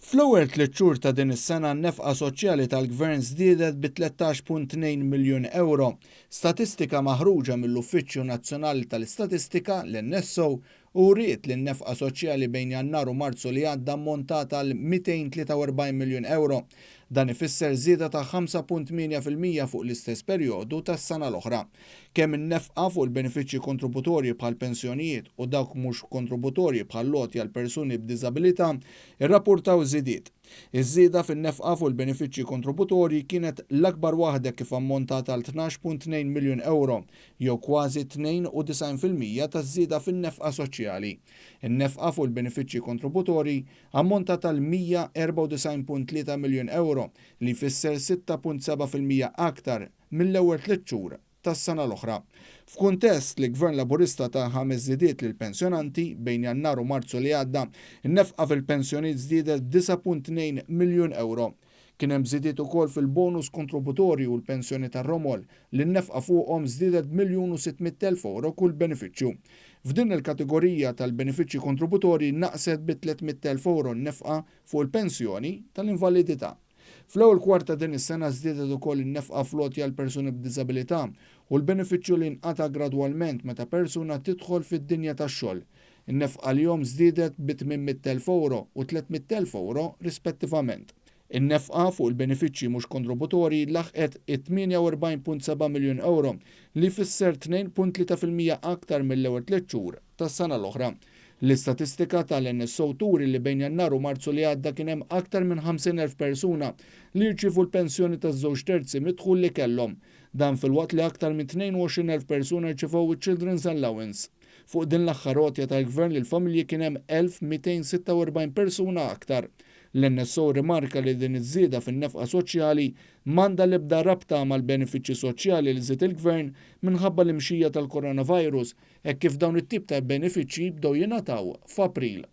Fl-ewwel tliet xhur ta' din is-sena n-nefqa soċjali tal-Gvern żdiedet bi 13.2 miljun ewro. Statistika maħruġa mill-Uffiċċju Nazzjonali tal-Istatistika, l-NSO, uriet li n-nefqa soċjali bejn Jannar u Marzu li għadda ammontat għal 243 miljun ewro. Dan ifisser żieda ta' 5.8% fuq l-istess perjodu tas-sena l-oħra. Kemm in-nefqa fuq il-benefiċċji kontributorji bħall-pensjonijiet u dawk mhux kontributorji bħall-għotja għal persuni b'diżabilità rrappurtaw żidiet. Iż-żieda fin-nefqa fuq il-benefiċċji kontributorji kienet l-akbar waħda kif ammontat għal 12.2 miljun ewro, jew kważi 92% taż-żieda fin-nefqa soċjali. In-nefqa fuq il-benefiċċji kontributorji ammontat għal 194.3 miljun ewro, li jfisser 6.7% aktar mill-ewwel tliet xhur tas-sena l-oħra. F'kuntest li Gvern Laburista ta ħames żidiet lill-pensjonanti bejn Jannar u Marzu li għadda, in-nefqa fil-pensjonijiet żdiedet b'9.2 miljun ewro. Kien hemm żidiet ukoll fil-bonus kontributorju u l-pensjoni tar-romol li n-nefqa fuqhom żdiedet b'miljun u 600,000 ewro kull benefiċċju. F'din il-kategorija tal-benefiċċji kontributorji naqset bi 300,000 ewro n-nefqa fuq il-pensjoni tal-invalidità. Fl-ewwel kwart ta' din is-sena żdiedet ukoll in-nefqa fl-għotja għal persuni b'diżabilità u l-benefiċċju li jinqata' gradwalment meta persuna tidħol fid-dinja tax-xogħol. In-nefqa għalihom żdiedet bi 800,000 ewro u 300,000 ewro rispettivament. In-nefqa fuq il-benefiċċji mhux kontributorji laħqet it-48.7 miljun ewro li jfisser 2.3% aktar mill-ewwel tliet xhur tas-sena l-oħra. L-istatistika tal-NSO turi li bejn Jannar u Marzu li għadda kien hemm aktar minn 50,000 persuna li jirċievu l-pensjoni ta' żewġ terzi mid-dħul li kellhom. Dan filwaqt li aktar minn 22,000 persuna rċevew iċ-Children's Allowance. Fuq din l-aħħar għotja tal-Gvern lill-familji kien hemm 1,246 persuna aktar. L-NSO rrimarka li din iż-żieda fin-nefqa soċjali m'għandha l-ebda rabta mal-benefiċċji soċjali li żied il-Gvern minħabba l-imxija tal-coronavirus hekk kif dawn it-tip ta' benefiċċji bdew jingħataw f'April.